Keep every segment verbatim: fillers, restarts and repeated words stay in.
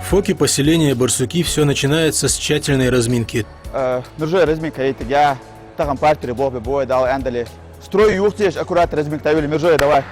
В ФОКе поселения Барсуки всё начинается с тщательной разминки. Э, мержой разминка яйтаргья, тахан партере болх бе бой, Дала аьннадале. Строй юхатеш, аккуратно разминка тӀайоле, мержой, давай.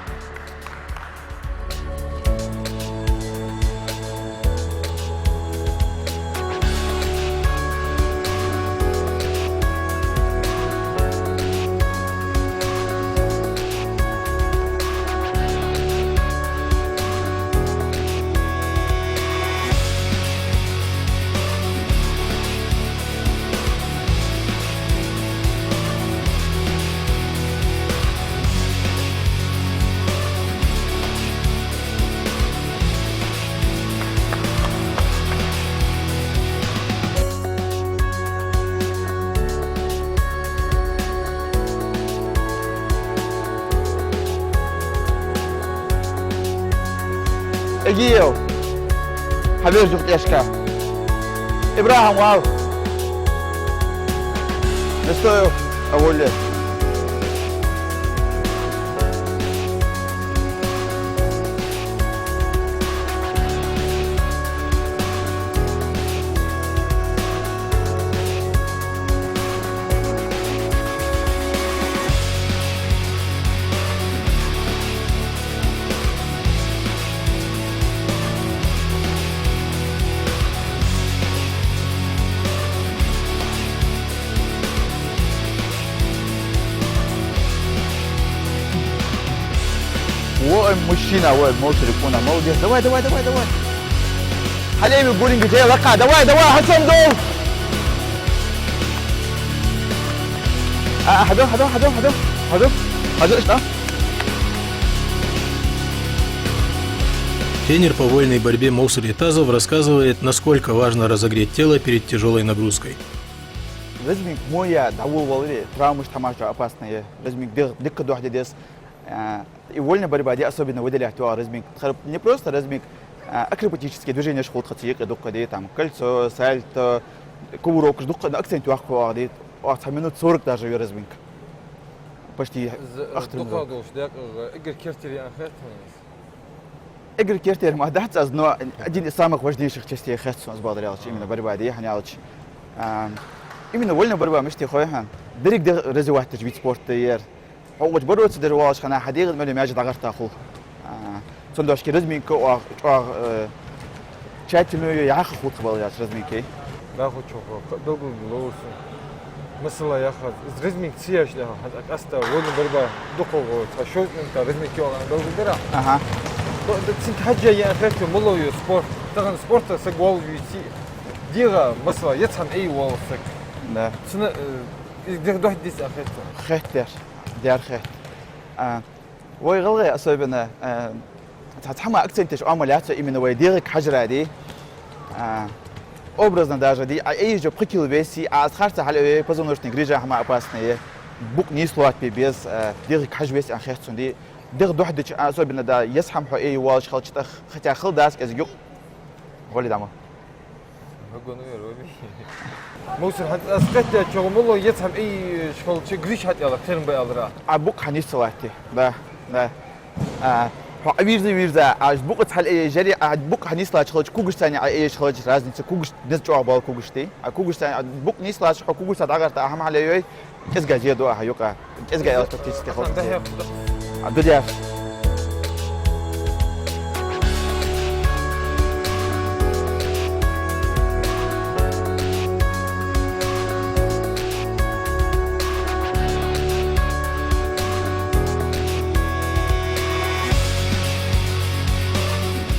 Эгиев. Хьавер юха тӀехьашка. ИбрахӀим, вал. Нестоев, Авулле. Во, ай, мужчина, во, молча рикуна, молодец. Давай, давай, давай, давай. Хьалеви гулинга, жей лакха. Давай, давай, хьасом дол. А, хьадо, хьадо, хьадо, хьадо, хьадо. Хьадо, что? Тренер по вольной борьбе Мовсар Итазов рассказывает, насколько важно разогреть тело перед тяжёлой нагрузкой. Разминка мо я, дӀаволаваларе, травмаш тамаш да опасные. Разминка дегӀ дика дохьа де деза. А, и вольная борьба де особенно выделять оаха разминка. Тхар не просто разминка, а, акробатические движенияш хул тха цу юкъе дукха де, там, кольцо, сальто, кувырокаш дукха, но акцент йоаккх оаха де. Оаха цхьа минут сорок даже йо разминка. Почти ахтар дукха минут. Долаш декъа, эггара керттера ян хетта хьона из? Эггара керттера ма дац аз, но один из самых важнейших частей хет сона, аз бакъдар аьлча, именно борьба де, хӀана аьлча, а, именно вольная борьба мишта я хой хьона? Деррига дегӀ развивать деш вид спорта да ер. Хьо укхаза бороться деш волаш хана, хьа дегӀа мел йола маьже дӀагӀертар хул. А, цудухьа разминка оаха чӀоагӀа, э, тщательно йо, яхха хул тха балла яц разминка. Да, хӀанз чӀоагӀа кхы а белгалдала ловр сона. Масала, яхар, из разминка ца еш лаьха, хӀанз къаьстта вольная борьба дукха гӀо, цхьа шовзткъа минута разминка йоагӀа белгалдара. Аха. Бо-, да, цунга хьежжа ян хетта, мала я спорт. Тахан спорта саг вол вийци. ДегӀа, масала, е цхьан ай вол саг. Да. Цунна, э, из дегӀ дохьа дис а хетта. Хетта. Дер хет. А, вай гӀалгӀай особенно, а, цхьа-, цхьа хӀама акцент деш Ӏомал яц именно вай дегӀага хьажара де. А, образно даже де, а, ай жо пхи кило весе, а аз харца хьалъяьй, позвоночник грыжа хӀама опасная. Букъ нийслу атпе без, а, дегӀага хьажа вес а хет сона де. ДегӀ дохьа дича, а, особенно, да, ес хӀама хьо ай волаш хилча тӀаккха, хотя хала дац кӀезига юкъ. Гули дамо. Мовсар, хӀанз аз кхетта чӀоагӀа мала я цхьа ай школа чу грыжа хьатӀаялар, терам ба аьлар. А букъ хьанисса латте. Да, да. А, хьо а вирза, вирза, а букъ цхьа ай жаре, а букъ хьанисса лача хилча, когаш цхьана ай еш хилча, разница, когаш низ чӀоагӀа бал когаш де. А когаш цхьана, а букъ нийслаца, хьо когаш цхьа дӀагӀерта, а хӀама хьалъяьй, кӀезига зе ду ахьа юкъа. КӀезига аьлча тактически хала. А, дудя.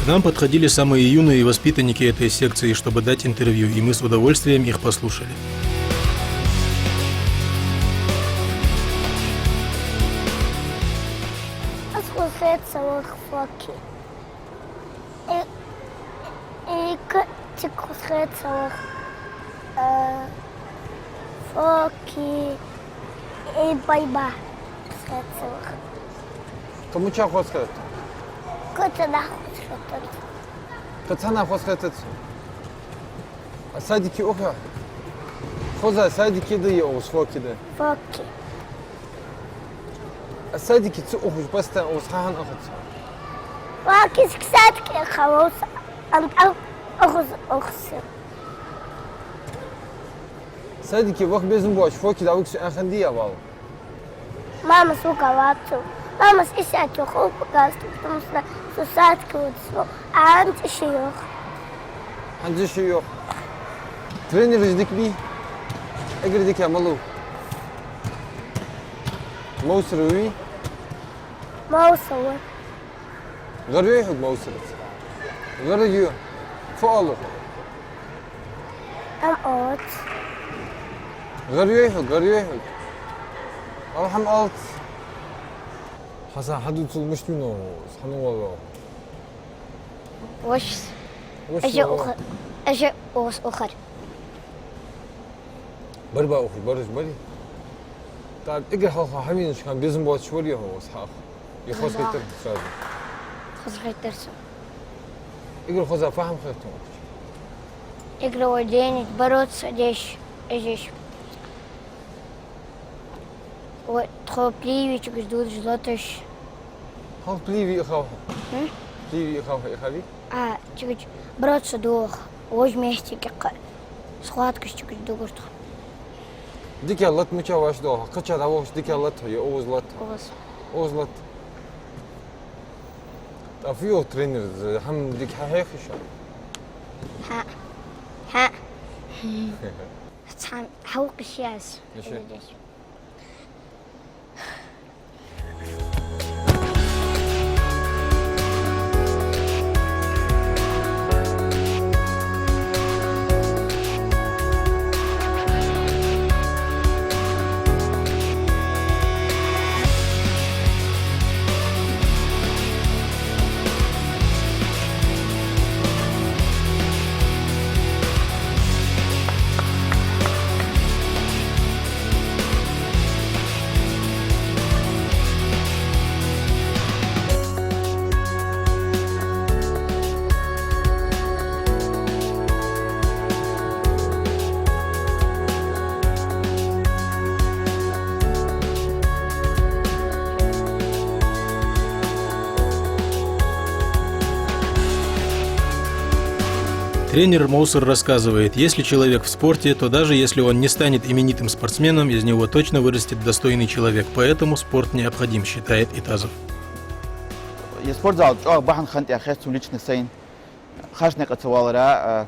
К нам подходили самые юные воспитанники этой секции, чтобы дать интервью, и мы с удовольствием их послушали. Аз хоза хет са вах ФОКе. Э, э, к-, цига хоза хет са вах. Э, ФОКе, э, борьба хоза хет са вах. Кхы мича хоза хет? Кхы цхьаннахьа хоза хетац. Кхы цхьаннахьа хоза хетац? А садике уха? Хоза садике да е укхаза, ФОКе да? ФОКе. А садике ца ухаш, постоянно укхаза хьахьана ухац? Ва киска садике хьавоал са, ан тӀа Охуз, охуз. Садике ваха безам боацаш, фоке дӀавига со аьнна хиннадий вай? Мамас вуга вацу. Мамас исяту хупа гаст, потому что со садике вуд со. ХӀанз иши йох. ХӀанз иши йох. Тренераш дика бий? Эггара дика малув? Мовсар вий? Мовсар ва. ГӀар йой хьога Мовсараца? ГӀар йой. Фу оал хьо? Ам оц. ГӀар йой хьога, гӀар йой хьога. Алхьам алц. Хьасан, хьадувцал, мишта вийнав, хьанна ваьв? Воаш. Воаш. Эжа ваьв. Уха-, эжа ос ухар. Барба ухар, бараш барий? ТӀаккха эггара хьалха хьавенача хана безам боацаш варий хьо, ас хьаха? Е хоза хетар сразу? Хоза хетар сона. Эггара хоза фу хӀама хет хьона? Эггара вай дена бороться деш, эжеш. Вай тхо пливи чугаш дудаш латаш. Хьалха пливи ихав хьо? М? Пливи ихав хьо, ихавий? А, чугаш бороться дох, вож вместе кхы. Схваткаш чугаш дугаш тхо. Дика лат мича ваш дох, кхыча дӀавохаш дика лат, е укхаза лат? Укхаза. Укхаза лат. ТӀаккха фу йоах тренера, хӀама дика хьахьехий шоана? Хьа. Хьа. Цхьан хьалкхи шияс. Эше? Тренер Мовсар рассказывает, если человек в спорте, то даже если он не станет именитым спортсменом, из него точно вырастет достойный человек, поэтому спорт необходим, считает Итазов. Е спортзал чӀоагӀа бахьан хиннад аьнна хет сона лично сайна. Харцахьа къа ца валара, а,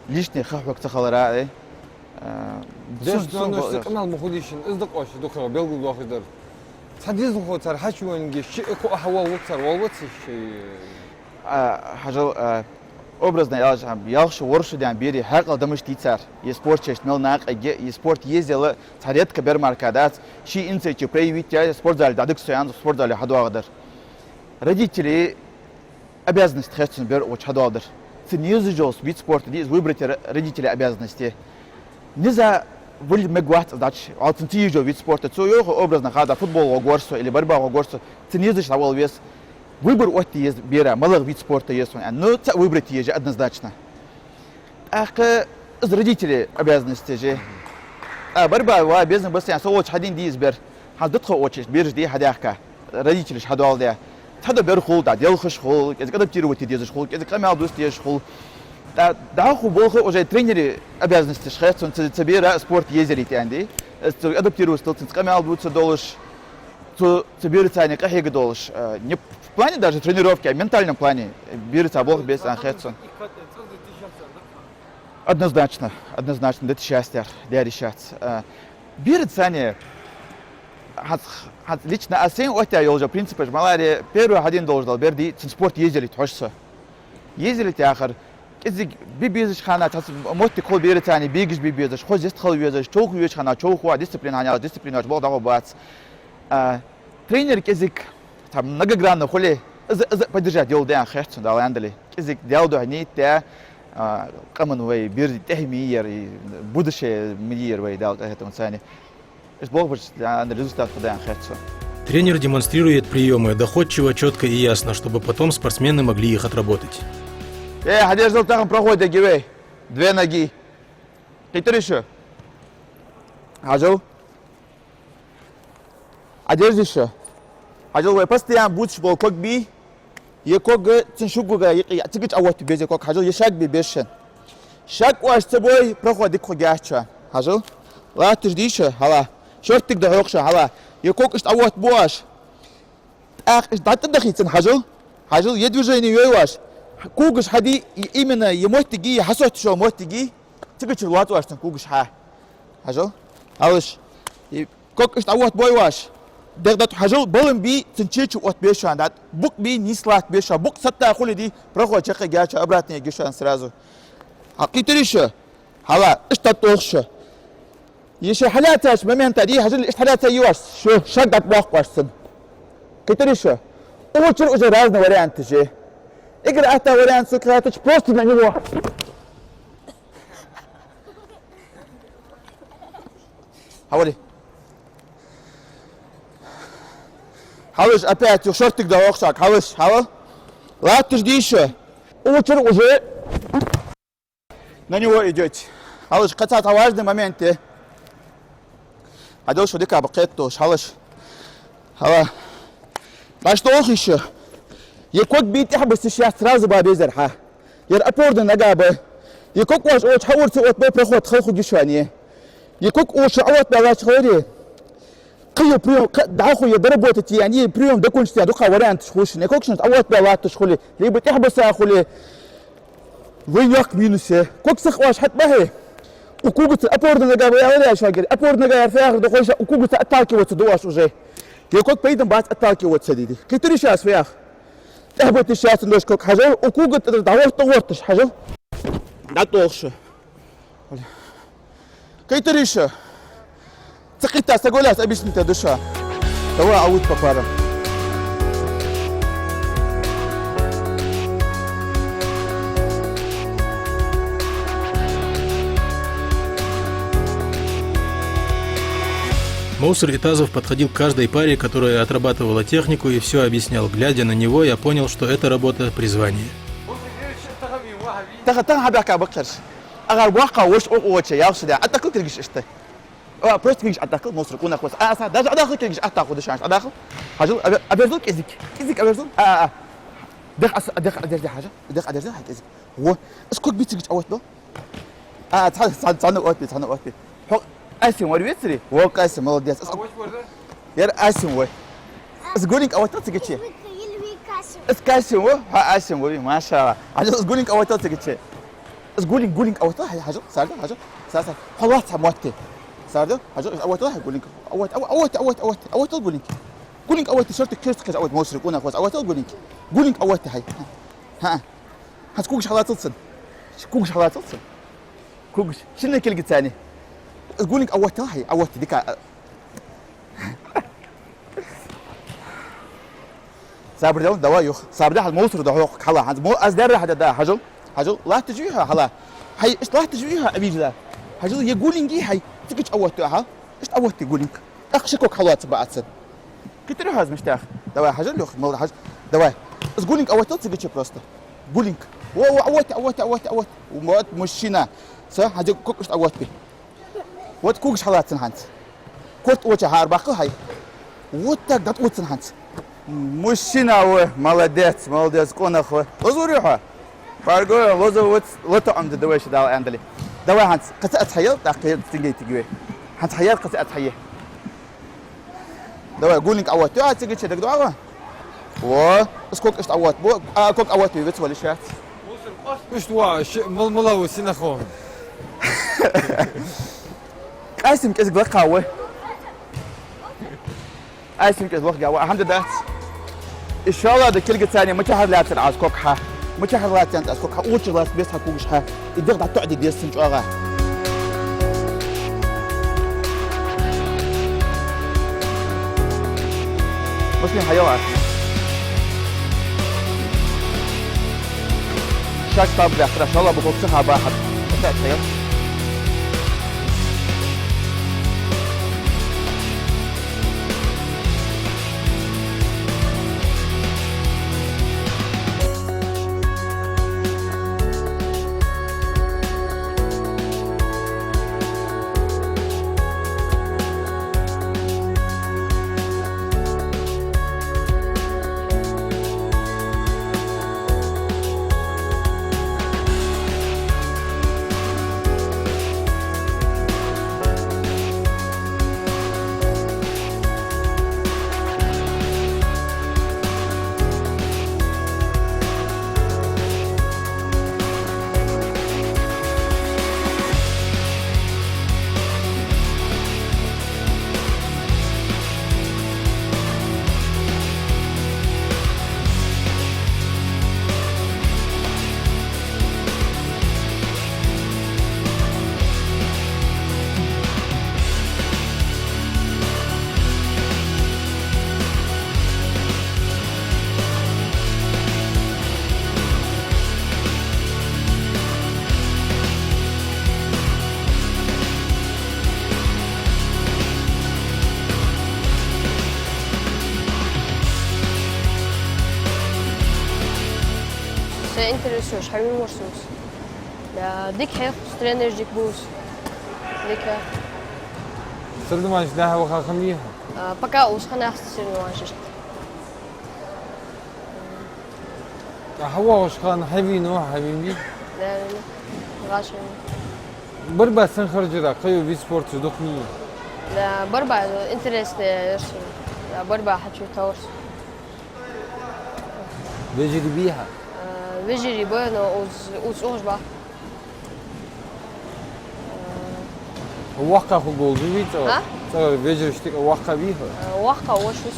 личный ха хьога ца хилара, э, а, деш сун, сун дош, бо-, из къамаьл ма хулийша, из да къош дукхагӀа белгалдоахаш дар. Цхьа дезалхо цар хьачувенге, ши-кхо хьавоалавац цар, воалавац ши. А, хьажал, а, образно аьлча, хӀама, ялх шу, ворхӀ шу даьнна берий хьаькъал да мишта дий цар, е спорт чура мел накъаяргья, е спорт езъяла цхьа редко бер мара дац, ший инициатива проявить яь, спортзале дӀадига со аьнна, спортзале хьадоагӀа дар. Родителий обязанность хет сона бер волча хьадоаладар. Цун езаш йола вид спорта дий из, выбрать яр родителий обязанность. Низа вале мегаш вац из дӀача, вале цунна ца езаш йола вид спорта. Цо йоах образно хада, футбол гӀоргвар со или борьба гӀоргвар со, цун езаш дӀавала веза. Выбор оттае еза бера, малагӀа вид спорта еза сона аьнна. Ну, цаӀ выбрать е еза однозначно. ТӀаккха из родителий обязанность я. А борьба ва безам ба са аьнна, со волча хьадена дий из бер. ХӀанз да тхо очередь, бераш дий хьадаьхка. Родителаша хьадоаладаь. Цхьа да бер хул, дӀаделхаш хул, кӀезига адаптировать де дезаш хул, кӀезига къамаьл дувца дезаш хул. ДӀа-, дӀахо болх уже тренера обязанносташ хет сона цу, цу бера спорт езъялийта аьнна дий. Из цу адаптироваться дала, цунца къамаьл дувца долаш, цу, цу бераца къахьега долаш. Э, не в плане даже тренировки, а в ментальном плане бераца болх бе беза аьнна хет сона. Однозначно, однозначно, да, тешац, дер, дер йиш яц. Э, бераца хӀанз, хӀанз лично аз сайна оттаяь йола принципаш, маларе первый хьадена долаш дола бер дий, цун спорт езъялийта хьож со. Езъялийта яхар, кӀезига бе безача хана цхьацца моттиг хул бераца бегаш бе безаш, хоза йистхила везаш, човха везача хана човхаву, дисциплина хьаяьлча, дисциплина йоацаш болх дӀагӀоргбац. А, тренер кӀезига, там, многогранный хуле, из, из поддержать йолаш да аьнна хет сона, Дала аьннадале. КӀезига Даьла духьа нийт де, а, къаман вай бер тӀехьа ма йий ер, и будущее ма йий ер вай, Дала къахетамца. Иштта болх беш, а, результат хургда аьнна хет сона. Тренер демонстрирует приёмы доходчиво, чётко и ясно, чтобы потом спортсмены могли их отработать. Э, хьадерзал, тахан проходит гивей. Две ноги. Кхийтарий шо? Хьажал. Хьадерзий шо? Хьажал, вай постоянно бувцаш бола ког бий? Е ког цун шуггага юкъе, цига чу Ӏооттабе беза е ког, хьажал, е шаг бе беза шоана. Шаг оаш ца бой, проход дика хургьяц шоана. Хьажал. Латташ дий шо, хьала. Шортига дӀахьокх шо, хьала. Е ког иштта Ӏооттабу оаш. ТӀаккха иштта дӀатӀадахийта цунна, хьажал. Хьажал, е движени йой оаш. Когаш хьаде, и именно е моттиг, е хьасотташ йола моттиг, цига чура лоац оаш цун когаш хьа. Хьажал. Хьалаш. И ког иштта Ӏооттабой оаш. ДегӀ дӀатӀа, хьажал, балам бе, цун чечу оттабе шоана дӀатӀа. Букъ бе, нийса латтабе шоана. Букъ сатта хуле дий, проход чакхъяргьяц шоана, обратно ергья шоана сразу. Хьакхийтарий шо? Хьала, иштта дӀатӀадоху шо. Е шо хьалаьцача момента дий, хьажал, иштта хьалаьца йий оаш, шо шаг дӀатӀабоаккх оаш цунна. Кхийтарий шо? Укх чура уже разный варианташ я. Эггара атта вариант сога хаьттача, просто на него. Хьавали. Хьалаш, опять шортига дӀахьокх шо, хьалаш, хьавал. Латташ дий шо? Укх чура уже на него идёте. Хьалаш, кхы цхьа важный момент я. Хьадал шо дика ба кхеташ, хьалаш. Хьала. ДӀатӀадохий шо? Е ког бе тӀехьабиса йиш яц, сразу ба безар хьа. Ер опорная нога ба. Е ког оаш укх чу хьаур ца оттабой, проход хала хургья шоана. Е ког оаш Ӏооттабаьлча хиларе, кхы е приём, кхы дӀахо е доработать е, е приём докончить е, дукха варианташ хул шун. Е ког шоана Ӏооттабаь латташ хуле, либо тӀехьабиса хуле, вай йоккха минус я. Ког сиха оаш хьатӀабахье, укх когаца опорная нога ба аьлар шоана, опорная нога яр фу яхар да хой шоана, укх когаца отталкиваться ду оаш уже. Е ког пайдана бац отталкиваться де. Кхийтарий шо аз фу яхар? ТӀехьабита йиш яц цун дош ког, хьажал, укх кога тӀера дӀагӀорта, гӀорташ, хьажал. ДӀатӀадохий шо? Кхийтарий шо? Ца кхийтта саг вале, аз объяснить ду шоана. Давай, Ӏаут по парам. Мовсар Итазов подходил к каждой паре, которая отрабатывала технику, и всё объяснял. Глядя на него, я понял, что эта работа — призвание. Тахан, тахан хьабаьхка баккхарш. Агар боккха вош, о, о, че, ялх шу да. Ӏатакхал кулгаш иштта. А, просто кулгаш ӀотӀакхал, Мовсар, къонах ва со. А, а, са, даже ӀотӀакхал кулгаш, ӀотӀакхал дешаш, ӀотӀакхал. Хьажал, а, а, верзул кӀезиг. КӀезиг а верзул. А, а, а. ДегӀ а, дегӀ а дерзе, хьажа. ДегӀ а дерзе, хьай кӀезиг. Во. Из ког бицигич а вот, бо. А, цхьа, цхьа, цхьанна оттабе, цхьанна оттабе. Хьо, Къасим вар вецари? Во, Къасим, молодец. Из а вот вар, да? Яр Къасим вай. Из гулинг а вот цигиче. Из Къасим ва? Хьа, Къасим вай, машалла. Хьажал, из гулинг а вот цигиче. Из гулинг, гулинг а вот, хьажал, сарда, хьажал. Сар, сар. Хьо лац хьа мотте. Сарда, хьажал, а вот, хьа гулинг. А вот, а вот, а вот, а вот, а вот, а вот гулинг. Гулинг а вот, шорти кирст кхеш, а вот Мовсар къонах ва со, а вот гулинг. Гулинг а вот, хьай. Хьа. ХӀанз когаш хьалацалцан. Когаш хьалацалцан. Когаш. Шинна кулгаца. Гулинг а вот, хьай, а вот дика. Сабар дел, давай юха. Сабар дел, хьал Мовсар да хьох, хьала. ХӀанз мо аз дерра хьада да, хьажал. Хьажал, латташ вий хьо, хьала. Хьай, ишт латташ вий хьо, обижда. Хьажал, е гулинги хьай, цигич а вот, хьа. Ишт а вот гулинг. ТӀаккха ши ког хьалаца бац. Кхийтарий хьо аз миштах? Давай, хьажал, Лёха, мал хьаж. Давай. Из гулинг а вот цигиче просто. Гулинг. Во, во, а вот, а вот, а вот, а вот. Вот мужчина. Са, хьажал, ког ишт а вот би. Вот когаш хьалацан хӀанз. Корта оча хьарбаккхал хьай. Вот так дӀатӀаоцан хӀанз. Мужчина ва, молодец, молодец, къонах ва. Лозур ю хьо? Барго, лоза вот, лото амда давай ши дала андали. Давай хӀанз, кхаца ац хьаял, так, стингей тигве. ХӀанз хьаял, кхаца ац хьае. Давай, гулинг а вот, а цигиче даг дуава. Во, из ког ишт а вот, бо, а ког а вот, вец вали шац. Ишт ва, ши, мал, мала ва синахо. Къасим кӀезиг лакха ва. Къасим кӀезиг лакха ва, хӀама дац. Иншалла, да кулгаца мичахьара лацар аз ког хьа. Мичахьара лацар аз ког хьа, уча лац бес хьа когаш хьа. И дегӀ дӀатоӀаде деза цун чӀоагӀа. Муслим, хьаяла. Шаг тӀаб баьхкара, шала букок ца хаба хьат. Опять хьаяла. Интересуюсь, хьавена вар со. Да, дика хьеху, тренераш дика бус. Дика. Соревнованеш дӀахьо ваха хиннавий хьо? А, пока укхаза хиннаяц соревнованеш. ТӀаккха хьавоагӀаш хана хьавена, хьавена вий? Да, вена. ГӀаш вена. Борьба сенна харжар, кхыйола вид спорта дукха ма йий? Да, борьба интересная вещь. Да, борьба хочу тоже. Вежарий бий хьа? Э, вежарий ба, но уж, уж укхаза ба. Э, воккха хургволаш вий цӀагӀара? А? ЦӀагӀара вежарашта юкъе воккха вий хьо? Э, воккха воша ва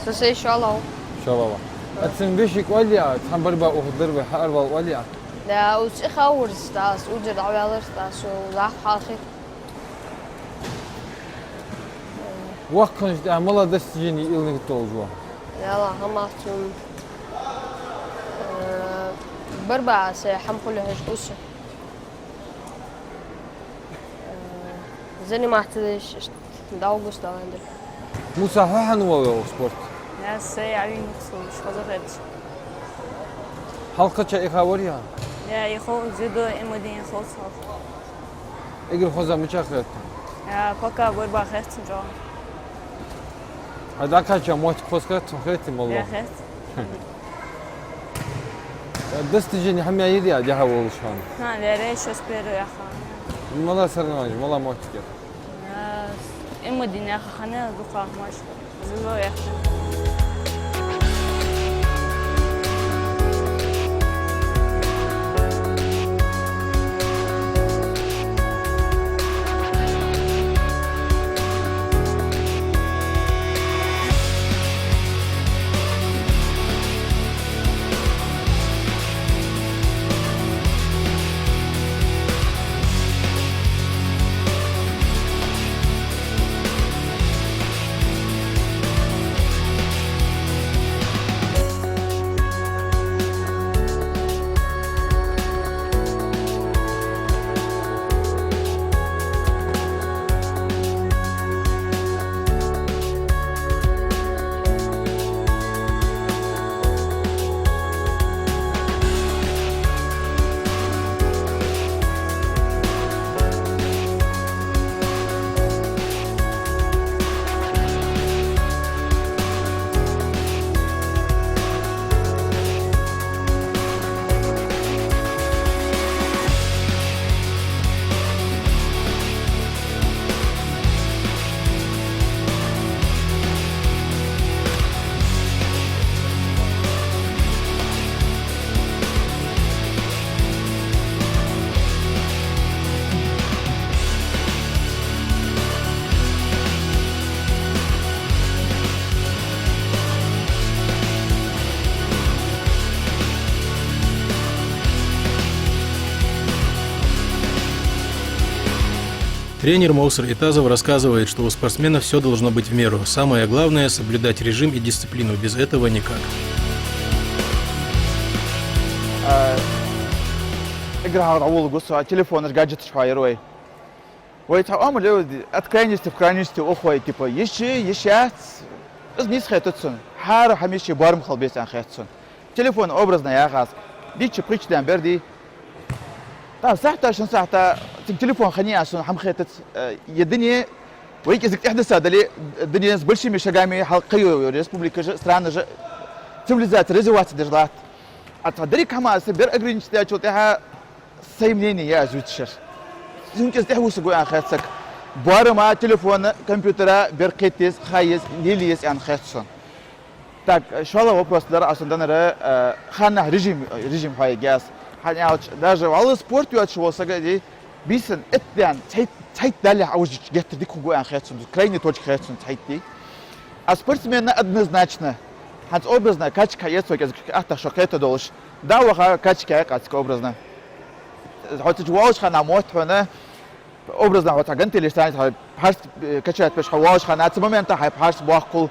со. Э, со, со ишалла ва. Ишалла ва. А цун вешийга оал яхаш, цхьан борьба ухаргдар вай, хьаарвала оал яхаш? Да, уж цӀихьа вар со, да, уж дӀаваьлар, да, со лах хьалхе. Воккхача хана мала достижени ила нигат долаш ва? Яла, хӀама цун, э, борьба сай хӀама хуле хьажа уж. Э, заниматься деш, иштта долгус даландр. Муса, хьо хьан ва вел спорт? Я сай авин хсулш, хоза хеташ. Хьалкхача ихавар я? Я, ихо дзюдо, имадин хулсал. Эггара хоза мича хет? Э, пока борьба хет сона чӀоагӀа. Хьа дӀакхаьча моттиг хоза хет, хет мало? Я, хет. Достижени хӀама яр я дӀахьо волаш хана? Хьа, ваьре, шо с первый яха. Мала соревнованеш, мала моттиг яр? Э, имадин яха хана дукха мош. Тренер Моусар Итазов рассказывает, что у спортсменов всё должно быть в меру. Самое главное — соблюдать режим и дисциплину. Без этого никак. А, игра хьалха дӀаволалургва со, телефонаш, гаджеташ хьоаяр вай. Вай цхьа Ӏамал я, от крайности в крайности ухой, типа, йиш я, йиш яц, из нийса хетац сона. ХӀара хӀама йиш я, барам хила беза аьнна хет сона. Телефон образно яхац. Дича пхийтта ден бер дий. ТӀаккха сахьта, шин сахьта, цига телефон хиннаяц сона хӀама хетац, э, е дуне, вай кӀезига тӀехьа диса дале, дуне с большими шагами хьалкхайо республикаша, странаша, цивилизация развиваться деш латт. А цхьа деррига хӀама аз бер ограничить даьчул тӀехьа сай мнение я аз ювцаш яр. Цунна кӀезига тӀехьа вусаргва аьнна хет саг. Барама, телефона, компьютера бер кхета еза, ха еза, лелае еза аьнна хет сона. Так, шоллагӀа вопрос дар аз сона данара, э, ханнахьа режим, режим хьоаергья аз. ХӀана аьлча, даже вӀалла спорт йоацаш вола саг а дий, бийсан итт ден цхьайтта, цхьайтта далехьа Ӏовижача геттара дика хургва аьнна хет сона, крайняя точка хет сона цхьайтта дий. А спортсменна однозначно, хӀанз образно качка эца вай кӀезига аттагӀа шо кхетадолаш, дӀа а ваха, качка яьккха цига образно. Хьо цу чу воаллача хана мотт хьона, образно хьо цхьа гантелеш тӀа хьо пхьарс, э, качать беш хьо воаллача хана, цу момента хьай пхьарс боаккхал,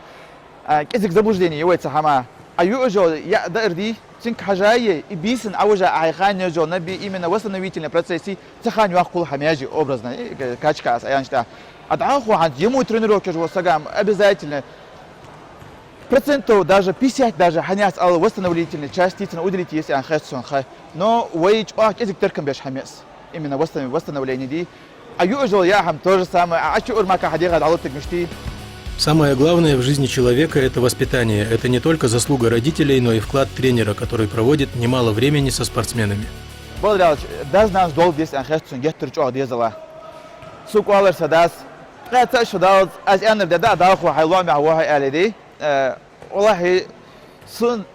а, кӀезига заблуждение я вай цу хӀаман. А юаш йола яа даар дий, цунга хьежа е, и бийсан Ӏовижа а хьай ханна еш йола наб, именно восстановительный процесс, цу хана йоаккхал хьа маьже образно, э, качка аз аьннача тӀа. А дӀахо хӀанз е мо тренировкаш вола саг ам обязательно Процентов даже пятьдесят даже хьанеца ала восстановительный часть цунна уделить е еза аьнна хет сона ха. Но вай чӀоагӀа кӀезига теркам беш хӀама я из. Именно восстанов-, восстановление ди. А юажал яхьам то же самое, а ачу урмака хьадега дӀалуттаг мишти. Самое главное в жизни человека — это воспитание. Это не только заслуга родителей, но и вклад тренера, который проводит немало времени со спортсменами. Баларалч, дас-нанас долга деза аьнна хет сона геттара чӀоагӀа дезала. Су кӀоалар са дас. Ткъаь цаӀ шу далац, аз аьннар де да, далхо хьай лоамехь вохьа аьле ди. Э, валлахӀи, сун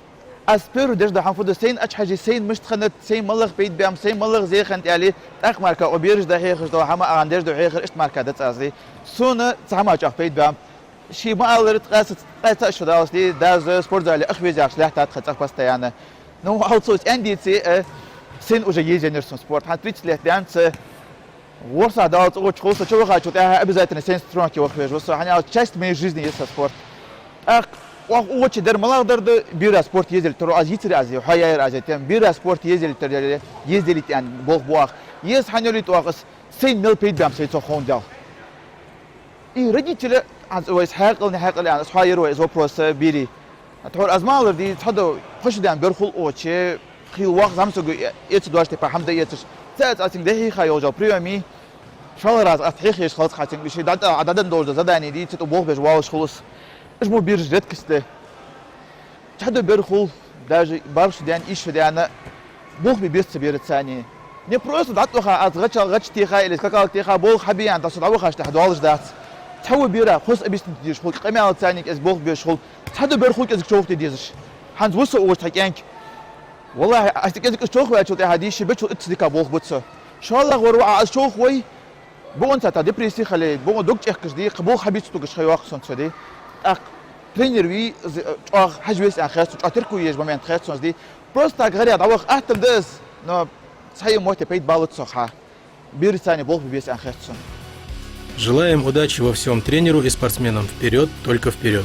аз первый деш да хӀама фу да, сайна ачхьажи, сайна мишта хиннад, сайна малагӀа пайда баьм, сайна малагӀа зе хиннад аьле, тӀаккха марка о бераш да хьехаш дола хӀама, агӀан деш да хьехар, ишта марка да цӀазли. Сона цхьа хӀама чӀоагӀа пайда баьм. Ши ма аллара ткъаь цаӀ, ткъаь цаӀ шу далац ди, дас спортзале ах везаш лаьттад тха цӀагӀа постоянно. Ну, алцо ас аьндийци, э, сайна уже езенар сун спорт. ХӀанз тридцать лет даьнца, ворса далац цӀагӀа чухула, со чу вахачул тӀехьа обязательно сайна тренировке ваха везаш ва со, хӀана аьлча часть моей жизни я са спорт. ТӀаккха оаха угӀучи дар малагӀа дар да, бера спорт езалийтар, аз йицар аз, хьо яйр аз тем, бера спорт езалийтар, езалийта аьнна болх бу оаха. Еза хьанолийта оаха аз, сайна мел пайда баьм сай цо ховндаьл. И родителя, аз вайс хьаькъал, не хьаькъал, аз хьоайир вай из вопрос, э, бири. Тхьор аз малар ди, цхьа да, пхи шу даьнна бер хул оче, хил вах замсугу, э, эца дош типа хӀама да эцаш. Цац ацинг дехьиха йолжал приёми. Шалараз ат хьехеш халц хацинг биши, дада, а дадан должда задание ди, циту болх беш валаш хулус. Иш му бирж редкость да. Цхьа да бер хул, даже барх шу даьнна, иш шу даьнна, болх бе бес ца берац цани. Не просто дӀатӀоха аз гӀача, гӀача теха или скакал теха болх хьабиян, тасу дӀавахаш тӀехьа долаш дац. Цхьа ва бера, хос объяснить деш хул, къамаьл цани кӀезиг болх беш хул. Цхьа да бер хул кӀезиг човхте дезаш. ХӀанз вусса угӀуш тхьа кӀенк. Валлахьи, аз тӀа кӀезиг из човхаваьчул тӀехьа дийши бечул итт дика болх буца. ШоллагӀвар ва аз човхавой, богӀунца та депрессия хале, богӀун дог чехкаш ди, кхы болх хьабиц тугаш ха йоаккх сон цо ди. ТӀаккха тренер ви, з-, чӀоагӀа хьажа вес аьнна хет сона, чӀоагӀа терко еш момент хет сона ди. Просто так гӀаря дӀаваха аттам да аз, но цхьа мотте пайда балац со ха. Бирцани болх бе бес аьнна хет сона. Желаем удачи во всём тренеру и спортсменам. Вперёд, только вперёд.